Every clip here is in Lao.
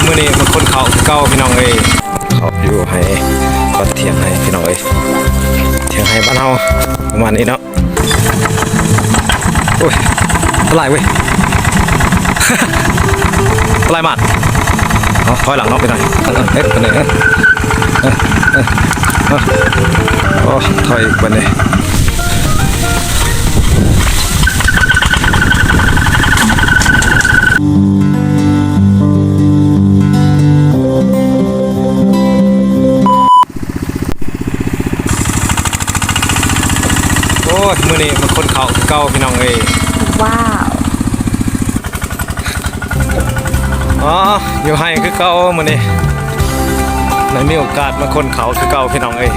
ມື້ນີ້ມາຂົນເຂົ້າຄືເກົ່າພີ່ນ້ອງເອີຍ. ເຂົ້າຢູ່ໄຮ່ ວັດຖຽງໄຮ່ພີ່ນ້ອງເອີຍ. ຖຽງໄຮ່ບ້ານເຮົາປະມານນີ້ເນາະ. ໂອ້ຍ ອັນຕະລາຍເວີຍ ອັນຕະລາຍມາກ. ເອົາ ຖອຍຫຼັງເນາະພີ່ນ້ອງ. ເອີ ເອີ ເອີ ເອີ ໂອ້ ຖອຍອີກບັດນີ້. ໂອ້ຍ ມື້ນີ້ມາຂົນເຂົ້າຄືເກົ່າພີ່ນ້ອງເອີຍ. ວ້າວ ອໍ ຢູ່ໄຮ່ຄືເກົ່າມື້ນີ້ ໄດ້ມີໂອກາດມາຂົນເຂົ້າຄືເກົ່າພີ່ນ້ອງເອີຍ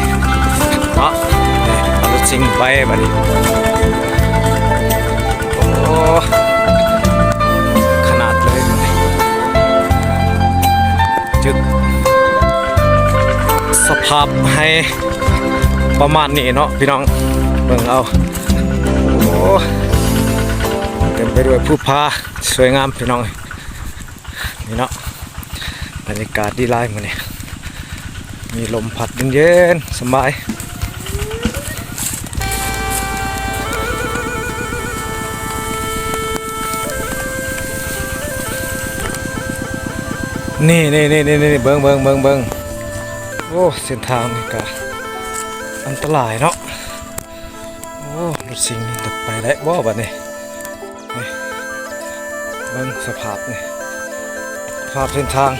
ເນາະ. ນີ້ ເອົາລົດຊິງໄປບັດນີ້. ໂອ້ ຂະໜາດເລີຍ ຈຶກ ສະພາບໄຮ່ປະມານນີ້ເນາະພີ່ນ້ອງ ເບິ່ງເອົາ. ໂອ້ ເຕັມໄປດ້ວຍພູຜາ ສວຍງາມພີ່ນ້ອງ. ນີ້ເນາະ ບັນຍາກາດດີຫຼາຍມື້ນີ້ ມີລົມພັດເຢັນໆ ສະບາຍ. ນີ້ໆໆໆ ເບິ່ງໆໆໆ. ໂອ້ ເສັ້ນທາງນີ້ກະອັນຕະລາຍເນາະ. ໂອ້ ລົດຊິງລົດໄປໄດ້ບໍ່ບັດນີ້? ນີ້ ເບິ່ງສະພາບນີ້ ສະພາບເສັ້ນທາງ.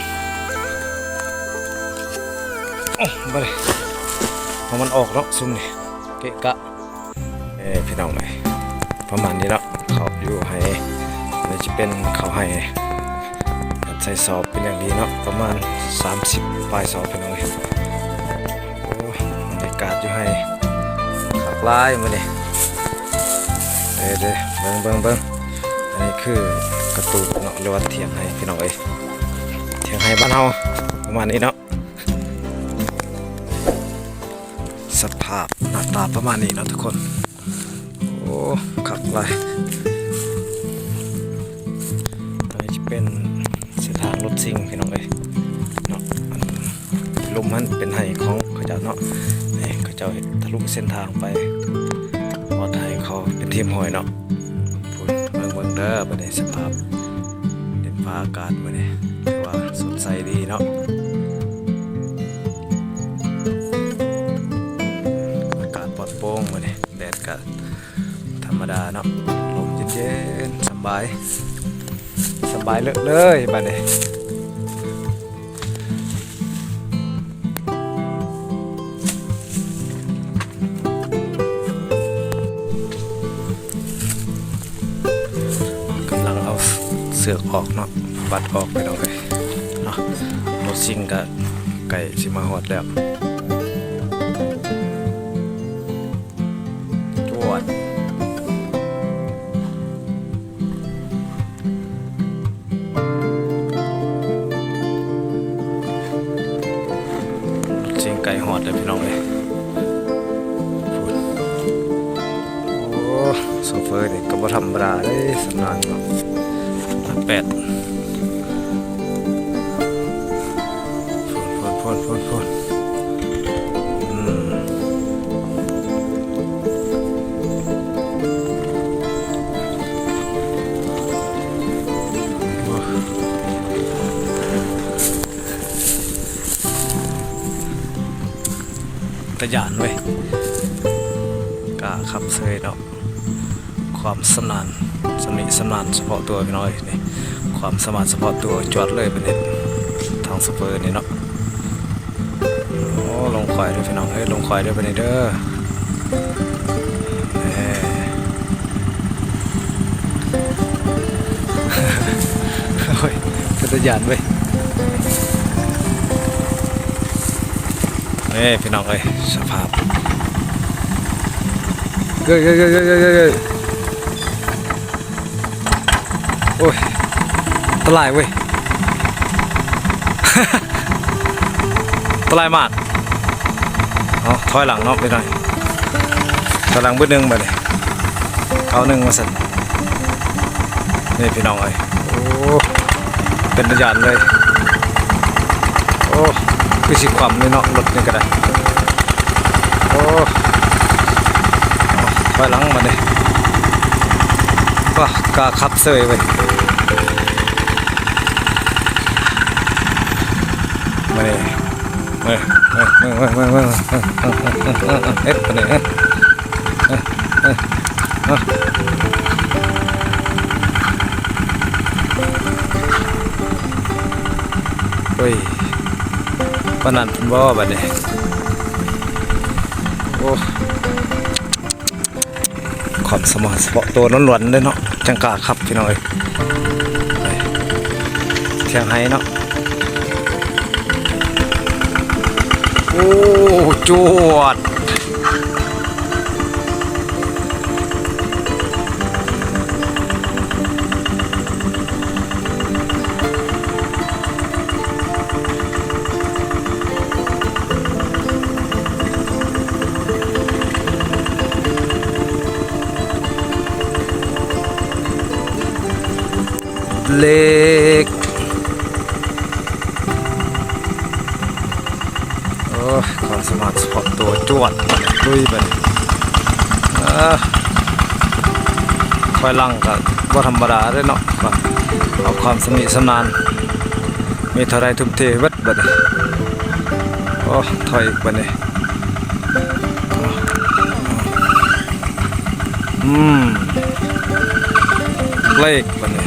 ໂອ້ ບໍ່ໄດ້ເອົາມັນອອກເນາະ ຊຸມນີ້ເກະກະ. ເອີ ພີ່ນ້ອງເອີຍ ປະມານນີ້ເນາະ ເຂົ້າຢູ່ໄຮ່ ອັນນີ້ຈະເປັນເຂົ້າໄຮ່ ໃສ່ຊອບເປັນຢ່າງດີເນາະ ປະມານສາມສິບປາຍຊອບ ພີ່ນ້ອງເອີຍ. ໂອ້ ບັນຍາກາດຢູ່ໄຮ່ຄັກຫຼາຍມື້ນີ້. ເດີໆ ເບິ່ງໆໆ ອັນນີ້ຄືກະຕູບເນາະ ຫຼືວ່າຖຽງໄຮ່ພີ່ນ້ອງເອີຍ. ຖຽງໄຮ່ບ້ານເຮົາປະມານນີ້ເນາະ ສະພາບໜ້າຕາປະມານນີ້ເນາະທຸກຄົນ. ໂອ້ ຄັກຫຼາຍ. ອັນນີ້ຈະເປັນເສັ້ນທາງລົດຊິງພີ່ນ້ອງເອີຍເນາະ. ອັນລຸ່ມຫັ້ນເປັນໄຮ່ຂອງເຂົາເຈົ້າເນາະ ນີ້ເຂົາເຈົ້າເຮັດທະລຸເສັ້ນທາງໄປຮອດໄຮ່ເຂົາເປັນທີ່ຮຽບຮ້ອຍເນາະ. ພຸ້ນ ເບິ່ງເດີບັດນີ້ ສະພາບດິນຟ້າອາກາດມື້ນີ້ຖືວ່າສົດໃສດີເນາະ. ອາກາດປອດໂປ່ງມື້ນີ້ ແດດກະທຳມະດາເນາະ ລົມເຢັນໆ ສະບາຍ ສະບາຍເລີຍບັດນີ້. ກຳລັງເອົາເຊືອກອອກເນາະ ບັດອອກ ພີ່ນ້ອງເອີຍເນາະ. ລົດຊິງກະໃກ້ຊິມາຮອດແລ້ວ. ຈວດ. ຊິງໃກ້ຮອດແລ້ວພີ່ນ້ອງເອີຍ. ໂອ້ ໂຊເຟີນີ້ກໍບໍ່ທຳມະດາເດ້ ຊຳນານເນາະ ແປດ. ພຸ້ນໆໆໆໆ ອືມ ໂອ້ ຕາຢ້ານເວີຍ ກ້າຂັບເຊີຍເນາະ. ຄວາມຊຳນານ ຊຳນິຊຳນານສະເພາະຕົວພີ່ນ້ອງເອີຍ ນີ້ ຄວາມສາມາດສະເພາະຕົວ ຈວດເລີຍເພິ່ນເຮັດທາງໂຊເຟີນີ້ເນາະ. ໂອ້ ລົງຄອຍເດີພີ່ນ້ອງເອີຍ ລົງຄອຍເດີບັດນີ້ເດີ. ແໝ ໂອ້ຍ ເປັນຕາຢ້ານເວີຍ. ເອີ ພີ່ນ້ອງເອີຍ ສະພາບ ເອີ ເອີ ເອີ ເອີ ເອີ ເອີ ໂອ້ຍ ອັນຕະລາຍເວີຍ ອັນຕະລາຍມາກ. ເອົາ ຖອຍຫຼັງເນາະ ພີ່ນ້ອງ ຖອຍຫຼັງບຶດໜຶ່ງບາດນີ້ ເກົ້າໜຶ່ງວ່າຊັ້ນ. ນີ້ ພີ່ນ້ອງເອີຍ ໂອ້ ເປັນຕາຢ້ານເລີຍ. ຄືຊິຄວ່ຳເລີຍເນາະ ລົດນີ້ກໍໄດ້. ໂອ້ ຖອຍຫຼັງບາດນີ້. ປະ ກ້າຂັບເສີຍເວີຍ ມານີ້. ເອີ ເອີ ເອີ ເອີ ເອີ ເຮັດປານນີ້ ເອີ ເອີ ເອີ ເອີ ໂອ້ຍ ປານນັ້ນພຸ້ນບໍ່ບາດນີ້? ໂອ້ ຄວາມສາມາດສະເພາະໂຕລ້ວນໆເດ້ເນາະ ຈັ່ງກ້າຂັບພີ່ນ້ອງເອີຍ. ຖຽງໄຮ່ເນາະ. ໂອ້ ຈວດ. ເບຣກ. ໂອ້ຍ ຄວາມສາມາດສະເພາະຕົວ ຈວດ ລຸຍໄປ. ເອີ ຖອຍຫຼັງກໍບໍ່ທຳມະດາເດ້ເນາະ ເອົາຄວາມຊຳນິຊຳນານ ມີເທົ່າໃດທຸ່ມເທເບິດ. ບັດນີ້ ໂອ້ ຖອຍອີກບັດນີ້. ອືມ ເບຣກບັດນີ້.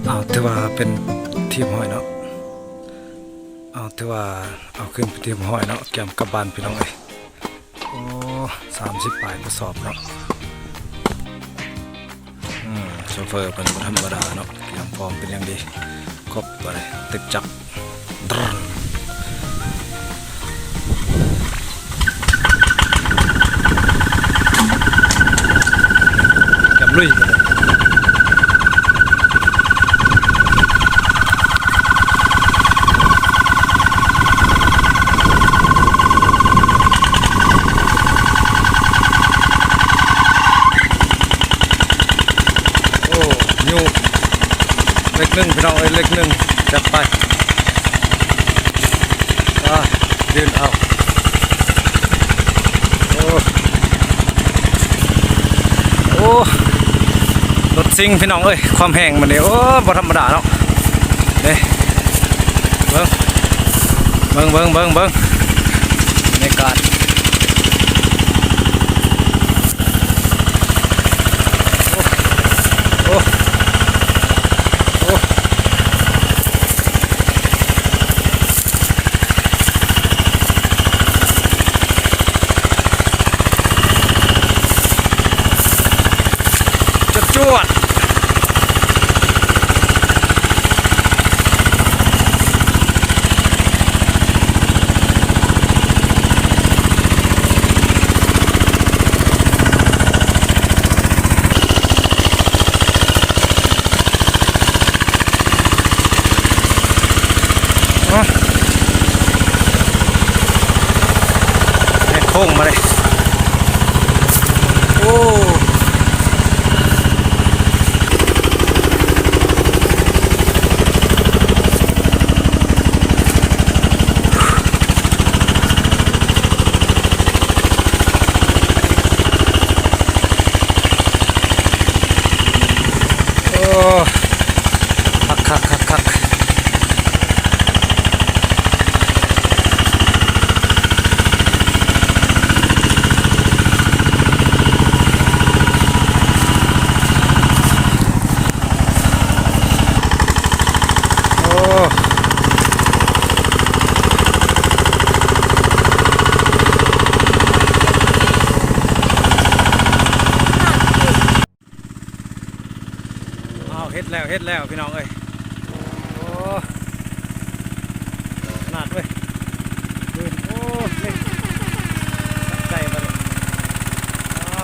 ເອົາ ຖືວ່າເປັນທີ່ຮຽບຮ້ອຍເນາະ. ເອົາ ຖືວ່າເອົາຂຶ້ນເປັນທີ່ຮຽບຮ້ອຍເນາະ ກຽມກັບບ້ານພີ່ນ້ອງເອີຍ. ໂອ້ ສາມສິບປາຍກະສອບເນາະ. ອືມ ໂຊເຟີເພິ່ນບໍ່ທຳມະດາເນາະ ກຽມພ້ອມເປັນຢ່າງດີ ຄົບ ບາດນີ້ ຕຶກຈັກ ດຣ- ກຽມລຸຍ. ໂອ້ ຍູ້ເລກໜຶ່ງພີ່ນ້ອງເອີຍ ເລກໜຶ່ງ ຈັດໄປ. ອ່າ ຢືນເອົາ. ໂອ້ ໂອ້ ລົດຊິງພີ່ນ້ອງເອີຍ ຄວາມແຮງມັນນີ້ ໂອ້ ບໍ່ທຳມະດາເນາະ. ເດ້ ເບິ່ງ ເບິ່ງ ເບິ່ງ ເບິ່ງ ເບິ່ງ ບັນຍາກາດ. ໂອ້ ໂອ້ ໂອ້ ຈວດ ຈວດ. ແຫກໂຄ້ງມາເລີຍ ໂອ້. ໂອ້ ຄັກໆໆໆ. ໂອ້ ອ້າວ ເຮັດແລ້ວ ເຮັດແລ້ວ ພີ່ນ້ອງເອີຍ ໂອ້ ຂະໜາດເວີຍ ໂອ້ ເຫຼັກ ໃສ່ບາດນີ້ ໂອ້.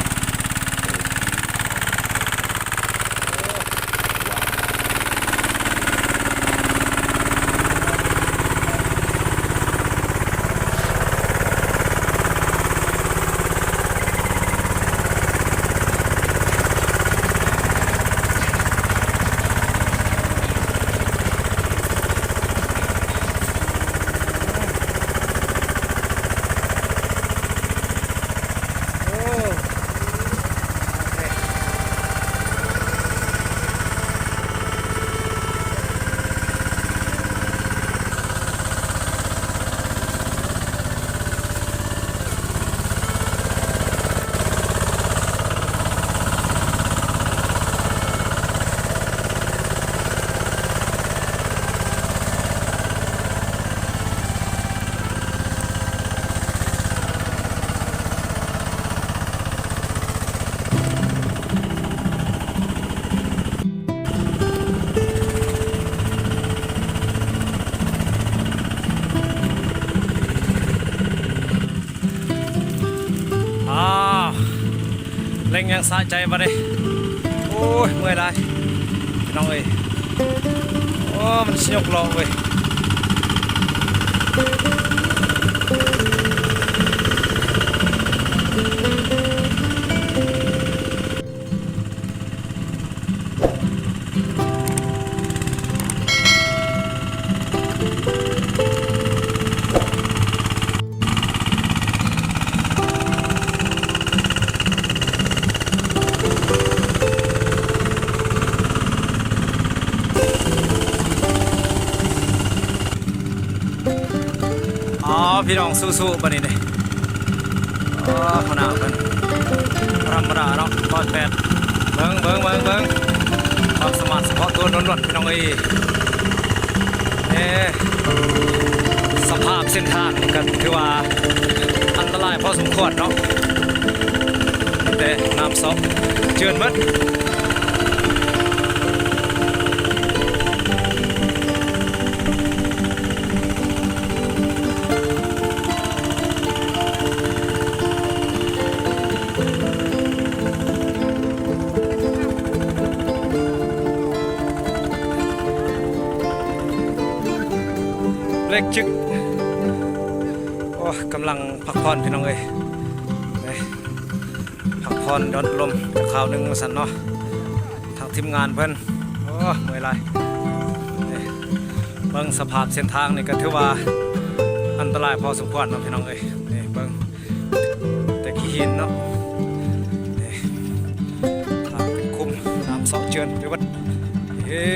ໂ ສະໃຈບາດນີ້ ໂອ້ຍ ເມື່ອຍຫຼາຍ ພີ່ນ້ອງເອີຍ ໂອ້ ມັນຊິຍົກລໍ້ເວີຍ. ເອົາ ພີ່ນ້ອງ ສູ້ໆ ບາດນີ້ເດ້. ອໍ ຫົວໜ້າເພິ່ນ ບໍ່ທຳມະດາເນາະ ປອດແປດ ເບິ່ງ ເບິ່ງ ເບິ່ງ ເບິ່ງ ຄວາມສາມາດສະເພາະຕົວລ້ວນໆ ພີ່ນ້ອງເອີຍ. ເອີ ສະພາບເສັ້ນທາງນີ້ກໍຖືວ່າອັນຕະລາຍພໍສົມຄວນເນາະ ມີແຕ່ນ້ຳເຊາະເຈື່ອນເບິດ. ເລັກຈຶກ ໂອ້ ກຳລັງພັກຜ່ອນ ພີ່ນ້ອງເອີຍ ນີ້ ພັກຜ່ອນຢ່ອນອາລົມຈັກຄາວໜຶ່ງວ່າຊັ້ນເນາະ ທາງທີມງານເພິ່ນ ໂອ້ ເມື່ອຍຫຼາຍ. ນີ້ ເບິ່ງສະພາບເສັ້ນທາງນີ້ກໍຖືວ່າອັນຕະລາຍພໍສົມຄວນເນາະ ພີ່ນ້ອງເອີຍ. ນີ້ເບິ່ງ ແຕ່ຂີ້ຫີນເນາະ ນີ້ ທາງເປັນຂຸມ ນ້ຳເຊາະເຈື່ອນໄປເບິດ ເອີ.